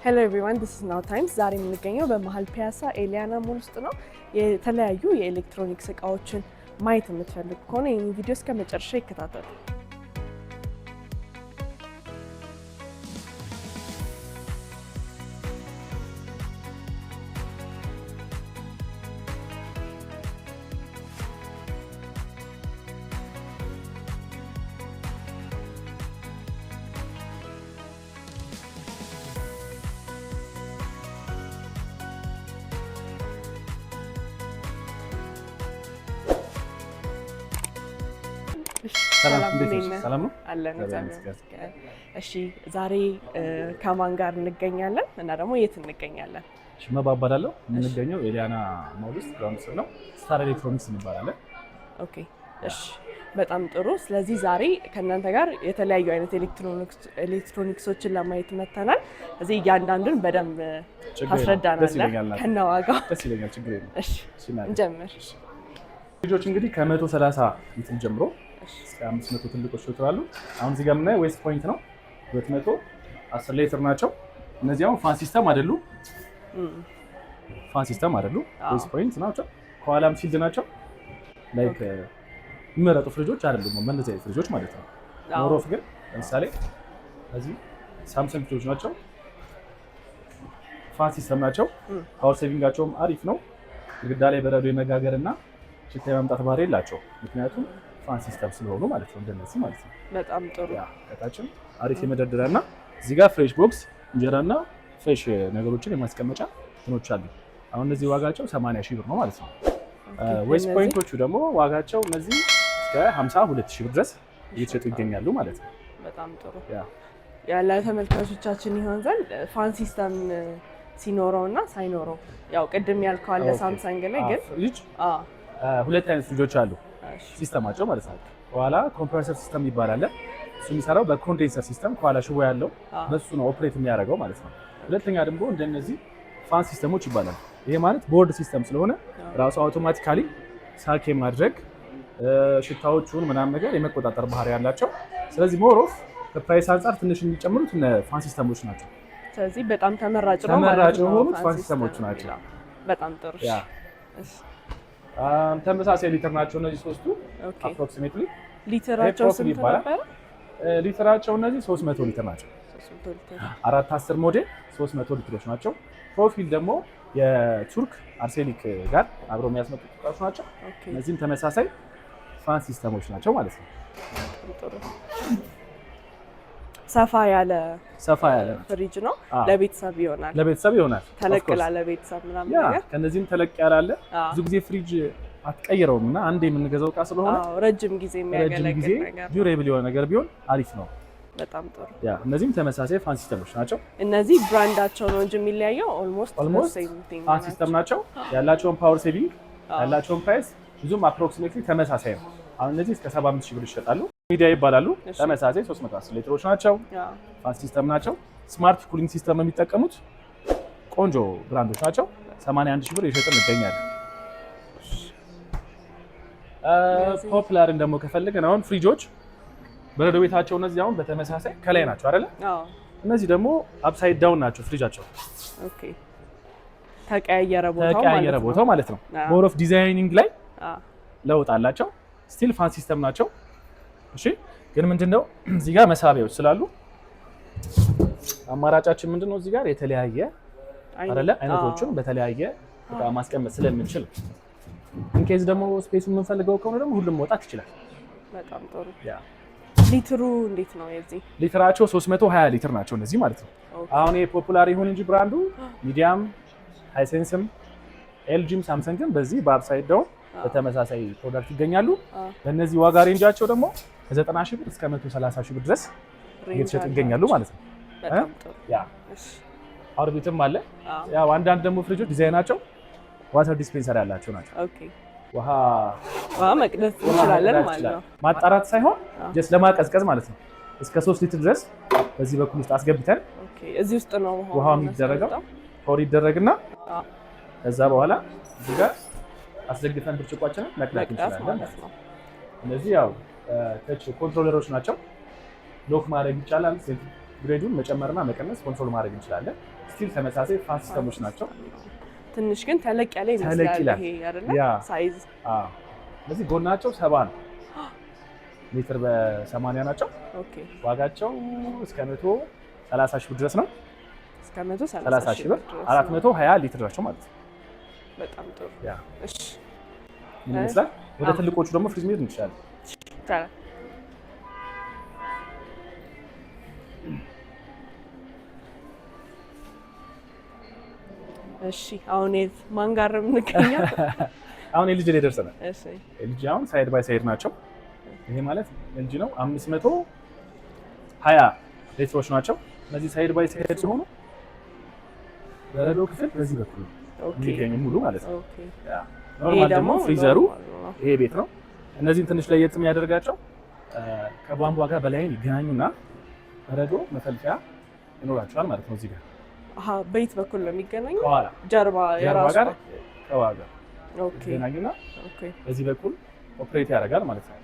Hello everyone, this is Nau Times። ዛሬ የምንገኘው በመሀል ፒያሳ ኤሊያና ሞል ውስጥ ነው። የተለያዩ የኤሌክትሮኒክስ እቃዎችን ማየት የምትፈልጉ ከሆነ ይህን ቪዲዮ እስከ መጨረሻ ይከታተሉ። ሰላም፣ እንዴት ነሽ? ሰላም ነው አለን። እግዚአብሔር እግዚአብሔር ይመስገን። እሺ፣ ዛሬ ከማን ጋር እንገኛለን እና ደግሞ የት እንገኛለን? ሽመባ እባላለሁ። የምንገኘው ኤሊያና ሞል ውስጥ ground ስር ነው። ስታር ኤሌክትሮኒክስ እንባላለን። Okay፣ እሺ፣ በጣም ጥሩ። ስለዚህ ዛሬ ከእናንተ ጋር የተለያዩ አይነት ኤሌክትሮኒክሶችን ለማየት መተናል። እዚህ እያንዳንዱን በደንብ ችግር የለውም። ደስ ታስረዳናለህ ይለኛል። ናት። ከነዋጋው። ደስ ይለኛል። ችግር የለውም። እሺ፣ እሺ፣ ናት። እንጀምር። ልጆች እንግዲህ ከ130 ሊትር ጀምሮ እሺ፣ እስከ 500 ትልቆች ሊትር አሉ። አሁን እዚህ ጋር የምናየው ዌስት ፖይንት ነው። 210 ሊትር ናቸው። እነዚህ አሁን fan system አይደሉ፣ fan system አይደሉ፣ አዎ። ዌስት ፖይንት ናቸው። ከኋላም sealed ናቸው። Like የሚመረጡ ፍሪጆች አይደሉም፣ እንደዚህ አይነት ፍሪጆች ማለት ነው። አዎ። More of ግን ለምሳሌ እዚህ ሳምሰንግ ፍሪጆች ናቸው። Fan system ናቸው። Power saving ኣቸውም አሪፍ ነው። ግድግዳ ላይ በረዶ የመጋገር እና ሽታ የማምጣት ባህሪ የላቸው፣ ምክንያቱም fan system ስለሆኑ ማለት ነው። እንደነዚህ ማለት ነው። በጣም ጥሩ። Yeah፣ ከታችም አሪፍ የመደርደሪያ እና እዚህ ጋር fresh box እንጀራ እና fresh ነገሮችን የማስቀመጫ እንትኖች አሉ። አሁን እነዚህ ዋጋቸው 80 ሺህ ብር ነው ማለት ነው። ዌስት እነዚህ? ፖይንቶቹ ደግሞ ዋጋቸው እነዚህ እስከ 52 ሺህ ብር ድረስ እየተሸጡ ይገኛሉ ማለት ነው። በጣም ጥሩ። ያ። ያለ ተመልካቾቻችን ይሆን ዘንድ fan system ሲኖረው እና ሳይኖረው፣ ያው ቅድም ያልከው አለ ሳምሰንግ ላይ ግን ፍሪጅ አዎ፣ ሁለት አይነት ፍሪጆች አሉ እሺ፣ system ኣቸው ማለት ነው። ከኋላ compressor system ይባላል። እሱ የሚሰራው በ condenser system ከኋላ ሽቦ ያለው በሱ ነው operate የሚያደርገው ማለት ነው። ሁለተኛ ደግሞ እንደነዚህ fan system ኦች ይባላል። ይሄ ማለት board system ስለሆነ ራሱ automatically suck የማድረግ ሽታዎቹን ምናምን ነገር የመቆጣጠር ባህሪ ያላቸው። ስለዚህ more of ከ price አንጻር ትንሽ የሚጨምሩት እነ fan system ኦች ናቸው። ስለዚህ በጣም ተመራጭ ነው ማለት ተመራጭ ነው የሆኑት fan fan system ኦቹ system ናቸው። የሚለው። በጣም ጥሩ። ያ። እሺ፣ ተመሳሳይ ሊትር ናቸው እነዚህ ሶስቱ Okay። Approximately። ሊትራቸው ይሄ ፕሮፊል ስንት ይባላል። ነበረ? ሊትራቸው እነዚህ 300 ሊትር ናቸው። 300 ሊትር። 410 ሞዴል 300 ሊትሮች ናቸው። ፕሮፊል ደግሞ የቱርክ አርሴሊክ ጋር አብረው የሚያስመጡት እቃዎች ናቸው። እነዚህም ተመሳሳይ fan system ኦች ናቸው ማለት ነው። በጣም ጥሩ። ሰፋ ያለ ሰፋ ያለ ነው። ፍሪጅ ነው። አዎ። ለቤተሰብ ይሆናል። ለቤተሰብ ይሆናል። ተለቅ Of course. ላለ ቤተሰብ ምናምን ያ ነገር። ከነዚህም ተለቅ ያለ አለ። ብዙ ጊዜ ፍሪጅ አትቀይረውም እና አንዴ የምንገዛው እቃ ስለሆነ አዎ፣ ረጅም ጊዜ ረጅም የሚያገለግል ጊዜ ነገር። Durable የሆነ ነገር ቢሆን አሪፍ ነው። በጣም ጥሩ። Yeah፣ እነዚህም ተመሳሳይ fan system ኦች ናቸው። እነዚህ brand ኣቸው ነው እንጂ የሚለያየው almost Almost fan system ናቸው። ያላቸውን power saving ያላቸውን price ብዙም approximately ተመሳሳይ ነው። አሁን እነዚህ እስከ 75 ሺህ ብር ይሸጣሉ። ሚዲያ ይባላሉ። ተመሳሳይ 310 ሊትሮች ናቸው። Fan system ናቸው። Smart cooling system ነው የሚጠቀሙት። ቆንጆ brand ኦች ናቸው። 81 ሺህ ብር እየሸጥን እንገኛለን። ፖፕላርን ደግሞ ከፈለገን አሁን ፍሪጆች በረዶ ቤታቸው እነዚህ አሁን በተመሳሳይ ከላይ ናቸው አይደለ? እነዚህ ደግሞ upside down ናቸው ፍሪጃቸው። Okay፣ ተቀያየረ ቦታው ተቀያየረ ማለት ነው። ቦታው ማለት ነው። More of designing ላይ ለውጥ አላቸው። Still fan system ናቸው። እሺ፣ ግን ምንድነው እዚህ ጋር መሳቢያዎች ስላሉ አማራጫችን ምንድነው? እዚህ ጋር የተለያየ አይደለ አይነቶቹን በተለያየ እቃ ማስቀመጥ ስለምንችል፣ in case ደግሞ space ኡ የምንፈልገው ከሆነ ደግሞ ሁሉም መውጣት ይችላል። በጣም ጥሩ። ያ። ሊትሩ እንዴት ነው የዚህ? ሊትራቸው 320 ሊትር ናቸው እነዚህ ማለት ነው። አሁን ይሄ ፖፑላር ይሁን እንጂ brand ኡ ሚዲያም፣ ሃይሴንስም፣ ኤልጂም ሳምሰንግም በዚህ በ upside down በተመሳሳይ product ይገኛሉ። በእነዚህ ዋጋ range ኣቸው ደግሞ ከ90 ሺህ ብር እስከ 130 ሺህ ብር ድረስ Range እየተሸጡ አላቸው። ይገኛሉ ማለት ነው። በጣም ጥሩ። ያ። አርቢትም አለ። ያው አንዳንድ ደግሞ ፍሪጆች design ኣቸው water dispenser ያላቸው ናቸው። ውሃ ውሃ መቅዳት ውሃ እንችላለን መቅዳት ማለት ይችላል። ነው። ማጣራት ሳይሆን just ለማቀዝቀዝ ማለት ነው። እስከ 3 ሊትር ድረስ በዚህ በኩል ውስጥ አስገብተን Okay፣ እዚህ ውስጥ ነው ውሃው የሚደረገው፣ pour ይደረግና ከዛ በኋላ እዚህ ጋር አስደግፈን ብርጭቋችንን መቅዳት መቅዳት እንችላለን ማለት ማለት ነው። ነው። እነዚህ ያው touch controller ኦች ናቸው። Lock ማድረግ ይቻላል። Grade ኡን መጨመርና መቀነስ control ማድረግ እንችላለን። Still ተመሳሳይ fan system ኦች ናቸው። ትንሽ ግን ተለቅ ያለ ተለቅ ይመስላል ይላል። ይሄ አይደለ? ያ ሳይዝ። አዎ። ስለዚህ ጎናቸው 70 ነው፣ ሜትር በ80 ናቸው። ዋጋቸው እስከ 130 ሺህ ብር ድረስ ነው። እስከ 130 30 ሺህ ብር። ድረስ ነው። 420 ሊትር ናቸው ማለት ነው። በጣም ጥሩ። እሺ። ምን ይመስላል? ወደ ትልቆቹ ደግሞ ፍሪጅ መሄድ እንችላለን። ይቻላል። እሺ፣ አሁን የት ማን ጋር ነው የምንገኘው? አሁን ኤልጂ ላይ ደርሰናል። ኤልጂ አሁን side by side ናቸው። ይሄ ማለት ኤልጂ ነው። 520 ሊትሮች ናቸው። እነዚህ side by side ሲሆኑ በረዶ ክፍል በዚህ በኩል ነው የሚገኙ ሙሉ ማለት ነው። ያ ይሄ normal ደግሞ freezer ኡ normal ነው። ይሄ ቤት ነው። እነዚህን ትንሽ ለየት የሚያደርጋቸው ከቧንቧ ጋር በ line ይገናኙና በረዶ መፈልፈያ ይኖራቸዋል ማለት ነው። እዚህ ጋር። አሃ፣ በየት በኩል ነው የሚገናኘው? ከኋላ። ጀርባ ጀርባ የራሱ ጋር ከኋላ ጋር ይገናኙና በዚህ በኩል operate ያደርጋል ማለት ነው።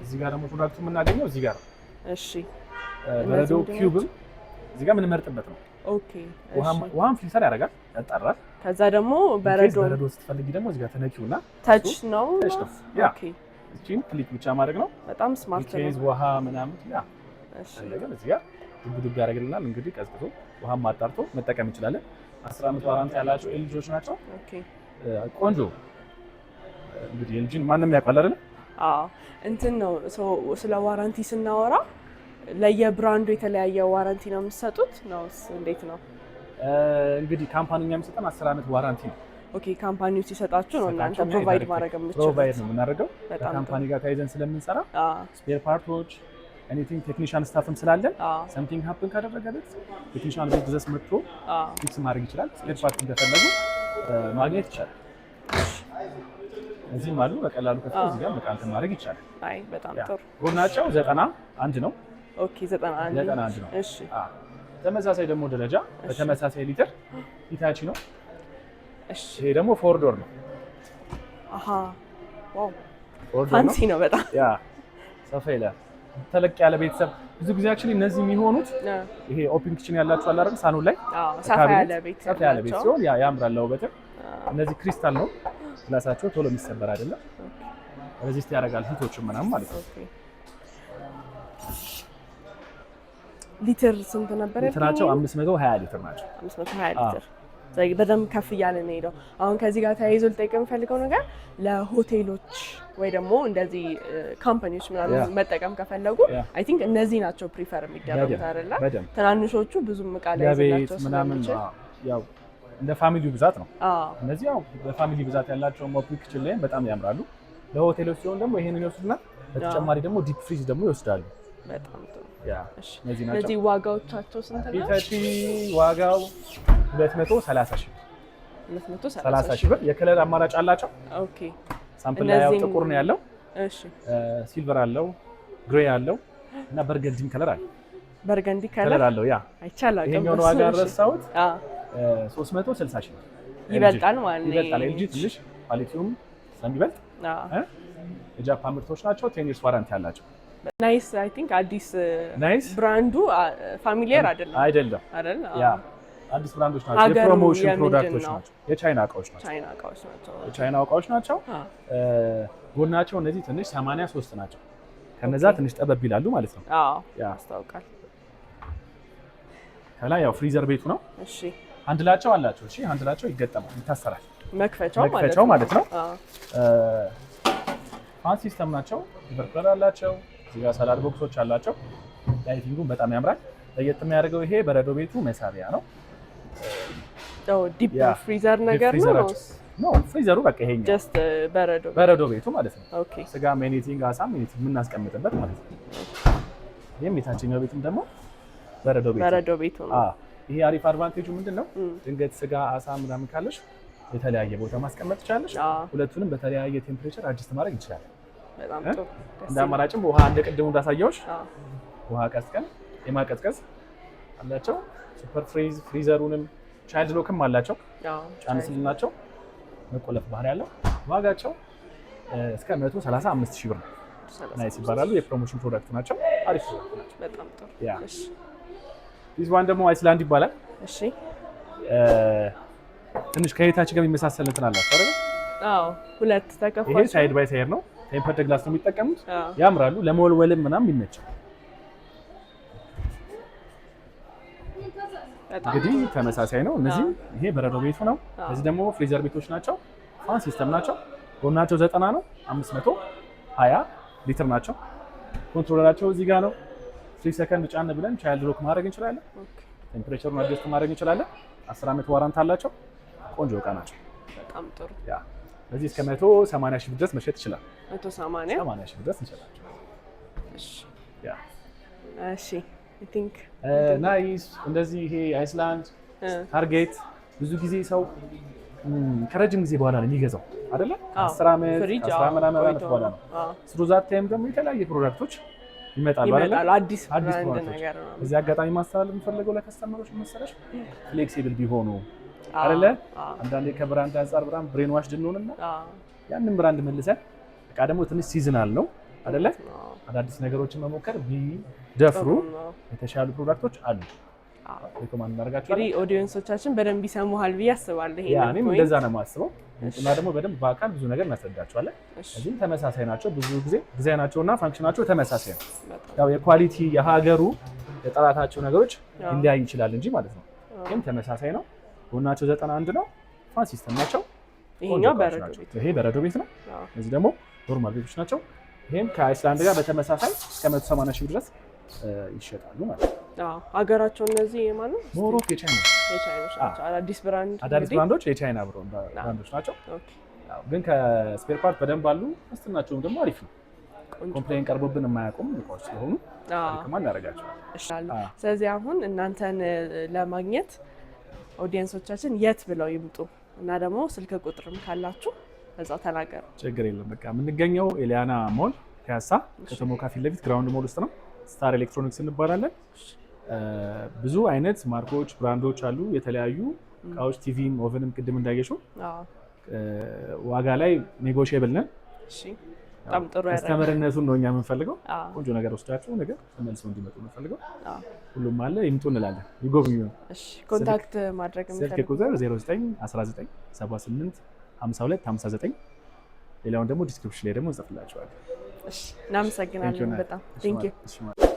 እዚህ ጋር ደግሞ product ኡ የምናገኘው እዚህ ጋር ነው። በረዶ እነዚህ ምንድን cube ም እዚህ ጋር የምንመርጥበት ነው። ውሃም filter ያደርጋል፣ ያጣራል። ከዛ ደግሞ in case በረዶ በረዶ ስትፈልጊ ደግሞ እዚህ ጋር ተነኪውና touch ነው። Touch ነው። Yeah፣ እቺን click ብቻ ማድረግ ነው። በጣም smart in case ነው። ውሃ ምናምን yeah ፈለገን እዚህ ጋር ዱብ ዱብ ያደርግልናል። እንግዲህ ቀዝቅዞ ውሃም አጣርቶ መጠቀም እንችላለን። 10 ዓመት warranty ያላቸው ኤልጂዎች ናቸው። ቆንጆ፣ እንግዲህ ኤልጂን ማንም ያውቃል አይደል? አዎ፣ እንትን ነው፣ so ስለ warranty ስናወራ ለየ brand ኡ የተለያየ warranty ነው የምትሰጡት ነውስ እንዴት ነው? እንግዲህ company እኛ የሚሰጠን 10 ዓመት warranty ነው። Okay፣ company ው ሲሰጣችሁ ነው እናንተ ሲሰጣቸው provide direct ማድረግ የምትችሉት? Provide ነው የምናደርገው። በጣም ከ company ጋር ተያይዘን ስለምንሰራ spare part ኦች፣ anything፣ technician staff ም ስላለን something happen ካደረገ ቤት technician ቤት ድረስ መጥቶ fix ማድረግ ይችላል። Spare part እንደፈለጉ ማግኘት ይቻላል። እዚህም አሉ፣ በቀላሉ ከፍቶ እዚህ ጋር በቃ እንትን ማድረግ ይቻላል። አይ፣ በጣም Yeah ጥሩ። ጎናቸው 91 ነው። Okay፣ 91። 91 ነው። ተመሳሳይ ደግሞ ደረጃ በተመሳሳይ ሊትር ሂታቺ ነው። ይሄ ደግሞ four door ነው። አሃ፣ wow። Four door ነው። Fancy ነው በጣም። Yeah፣ ሰፋ ይላል። ተለቅ ያለ ቤተሰብ ብዙ ጊዜ actually እነዚህ የሚሆኑት ይሄ open kitchen ያላቸው አለ አይደል? ሳሎን ላይ አዎ፣ ሰፋ ካቢኔት፣ ያለ ቤት ሰፋ ያለ ቤት ያላቸው። ሲሆን yeah ያምራል ለውበትም። እነዚህ ክሪስታል ነው፣ glass ኣቸው ቶሎ የሚሰበር አይደለም። Resist ያደርጋል heat ኦችን ምናምን ማለት ነው። Okay፣ ሊትር ስንት ነበር? ሊትራቸው 520 ሊትር ናቸው። 520 ሊትር። ስለዚህ በደንብ ከፍ እያለ ነው የሄደው። አሁን ከዚህ ጋር ተያይዞ ልጠይቅ የምፈልገው ነገር ለሆቴሎች ወይ ደግሞ እንደዚህ company ዎች ምናምን መጠቀም ከፈለጉ I think እነዚህ ናቸው prefer የሚደረጉት አይደለ? በደንብ። ትናንሾቹ ብዙም እቃ ለቤት ላይዝላቸው ምናምን ስለሚችል። አዎ፣ ያው እንደ family ው ብዛት ነው። እነዚህ ያው በ family ብዛት ያላቸው open kitchen ላይ በጣም ያምራሉ። ለሆቴሎች ሲሆን ደግሞ ይሄንን ይወስዱና በተጨማሪ ደግሞ deep freeze ደግሞ ይወስዳሉ። በጣም ጥሩ። Yeah፣ እነዚህ ናቸው። እነዚህ ዋጋዎቻቸው ስንት ነው? ሂታቺ ዋጋው 230 ሺህ ብር። 230 30 ሺህ ብር። የ color አማራጭ አላቸው። Sample ላይ ያው ጥቁር ነው ያለው፣ silver አለው፣ gray አለው እና burgundy ም color አለው። Burgundy color color አለው። Yeah። አይቻል አቅም። ይሄኛውን ዋጋ ረሳሁት። 360 ሺህ ብር። ይበልጣል ማለት ነው። ይበልጣል። ኤልጂ ትንሽ quality ውም ስለሚበልጥ የጃፓን ምርቶች ናቸው። 10 years warranty አላቸው። ናይስ፣ I think አዲስ ናይስ brand ኡ familiar አይደለም። አይደለም። አይደል? Yeah፣ አዲስ brand ኦች ናቸው። ሀገሩ የ promotion የምንድን product ኦች ነው? ናቸው። የቻይና እቃዎች ናቸው። ቻይና እቃዎች ናቸው። የቻይና እቃዎች ናቸው። ጎናቸው እነዚህ ትንሽ 83 ናቸው። ከነዛ ትንሽ ጠበብ ይላሉ ማለት ነው። አዎ፣ ያ ያስታውቃል። ከላይ ያው freezer ቤቱ ነው። Handle ኣቸው አላቸው። እሺ፣ handle ኣቸው ይገጠማል፣ ይታሰራል። መክፈቻው ማለት መክፈቻው ነው። ማለት ነው። Fan system ናቸው። Intercooler አላቸው። እዚህ ጋር salad box ኦች አላቸው። Lighting ኡን በጣም ያምራል። ለየት የሚያደርገው ይሄ በረዶ ቤቱ መሳቢያ ነው። Deep Yeah፣ freezer ነገር ነው። Freezer ኣቸው no፣ freezer ኡ በቃ ይሄኛው Just በረዶ በረዶ ቤቱ ማለት ነው። ስጋ anything፣ አሳም anything የምናስቀምጥበት ማለት ነው። ይህም የታችኛው ቤትም ደግሞ በረዶ ቤት ነው። በረዶ ቤቱ ነው። አዎ። ይሄ አሪፍ advantage ኡ ምንድን ነው? ድንገት ስጋ፣ አሳ ምናምን ካለሽ የተለያየ ቦታ ማስቀመጥ ትችላለሽ። ሁለቱንም በተለያየ temperature adjust ማድረግ እንችላለን። በጣም እ? ጥሩ። ደስ እንደ ይላል። አማራጭም ውሃ እንደ ቅድሙ እንዳሳየውሽ ውሃ ቀዝቀን የማቀዝቀዝ አላቸው። Super freeze freezer ኡንም child lock ም አላቸው። ጫን ስልናቸው መቆለፍ ባህሪ ያለው። ዋጋቸው እስከ 135 ሺህ ብር ነው። ናይስ ይባላሉ። የ promotion product ናቸው። አሪፍ product ናቸው። በጣም ጥሩ። Yeah። እሺ። This one ደግሞ አይስላንድ ይባላል። ትንሽ ከየታች ጋር የሚመሳሰል እንትን አላቸው አይደል? አዎ፣ ሁለት ተከፋች። ይሄ side by side ነው። Tempered glass ነው የሚጠቀሙት። ያምራሉ። ለመወልወልም ምናምን ይመቻል። እንግዲህ ተመሳሳይ ነው። እነዚህ ይሄ በረዶ ቤቱ ነው። እነዚህ ደግሞ freezer ቤቶች ናቸው። Fan system ናቸው። ጎናቸው 90 ነው። 520 ሊትር ናቸው። Controller ኣቸው እዚህ ጋር ነው። 3 ሰከንድ ጫን ብለን child lock ማድረግ እንችላለን። Temperature ኡን adjust ማድረግ እንችላለን። 10 ዓመት warranty አላቸው። ቆንጆ እቃ ናቸው። በጣም ጥሩ። Yeah፣ ስለዚህ እስከ 180 ሺህ ብር ድረስ መሸጥ ይችላል። 180 80 ሺህ ብር ድረስ እንሸጣለን። እሺ። Yeah። እሺ፣ I think Nice። እንደዚህ ይሄ አይስላንድ፣ ታርጌት ብዙ ጊዜ ሰው ከረጅም ጊዜ በኋላ ነው የሚገዛው አይደለ? 10 ዓመት፣ ፍሪጅ 10 ምናምን ዓመት በኋላ ነው። Through that time ደግሞ የተለያየ product ኦች ይመጣሉ አይደለ? ይመጣሉ። አዲስ አዲስ brand product ኦች። ነገር ነው። እዚህ አጋጣሚ ማስተላለፍ የምፈልገው ለ customer ኦች መሰለሽ flexible ቢሆኑ አይደለ? አንዳንዴ ከ brand አንጻር በጣም brainwash እንሆንና ያንን brand መልሰን እቃ ደግሞ ትንሽ seasonal ነው አይደለ? አዳዲስ ነገሮችን መሞከር ቢደፍሩ የተሻሉ product ኦች አሉ። Recommend እናደርጋቸዋለን። እንግዲህ audience ኦቻችን በደንብ ይሰሙሃል ብዬ አስባለሁ። Yeah፣ እኔም እንደዛ ነው የማስበው። እና ደግሞ በደንብ በአካል ብዙ ነገር እናስረዳቸዋለን። እዚህም ተመሳሳይ ናቸው። ብዙ ጊዜ ዲዛይናቸው እና function ኣቸው ተመሳሳይ ነው። ያው የ quality፣ የሀገሩ፣ የጥራታቸው ነገሮች ሊለያይ ይችላል እንጂ ማለት ነው። ግን ተመሳሳይ ነው። ጎናቸው 91 ነው። Fan system ናቸው። ይሄኛው በረዶ ቤት። ይሄ በረዶ ቤት ነው። እነዚህ ደግሞ normal ቤቶች ናቸው። ይሄም ከአይስላንድ ጋር በተመሳሳይ እስከ 180 ሺህ ድረስ ይሸጣሉ ማለት ነው። ሀገራቸው እነዚህ የማን ነው? More of የቻይና። የቻይኖች ናቸው። አዳዲስ brand አዳዲስ brand ኦች የቻይና brand ኦች ናቸው። ግን ከ spare part በደንብ አሉ። ዋስትናቸውም ደግሞ አሪፍ ነው። Complain ቀርቦብን የማያውቁም እቃዎች ስለሆኑ recommend እናደርጋቸዋለን። ስለዚህ አሁን እናንተን ለማግኘት audience ኦቻችን የት ብለው ይምጡ እና ደግሞ ስልክ ቁጥርም ካላችሁ እዛው ተናገሩ። ችግር የለም። በቃ የምንገኘው ኤሊያና ሞል ፒያሳ ከተሞካ ፊት ለፊት ground mall ውስጥ ነው። ስታር ኤሌክትሮኒክስ እንባላለን። ብዙ አይነት ማርኮች፣ brand ኦች አሉ። የተለያዩ እቃዎች TV ም፣ oven ም ቅድም እንዳየሽው ዋጋ ላይ negotiable ነን። በጣም ጥሩ። Customer ነቱን ነው እኛ የምንፈልገው። ቆንጆ ነገር ወስዳችሁ ነገር ተመልሰው እንዲመጡ የምንፈልገው። ሁሉም አለ፣ ይምጡ እንላለን። ይጎብኙ። Contact ማድረግ ስልክ ቁጥር 0919 78 52 59። ሌላውን ደግሞ description ላይ ደግሞ እንጽፍላቸዋለን። እናመሰግናለን በጣም፣ thank you።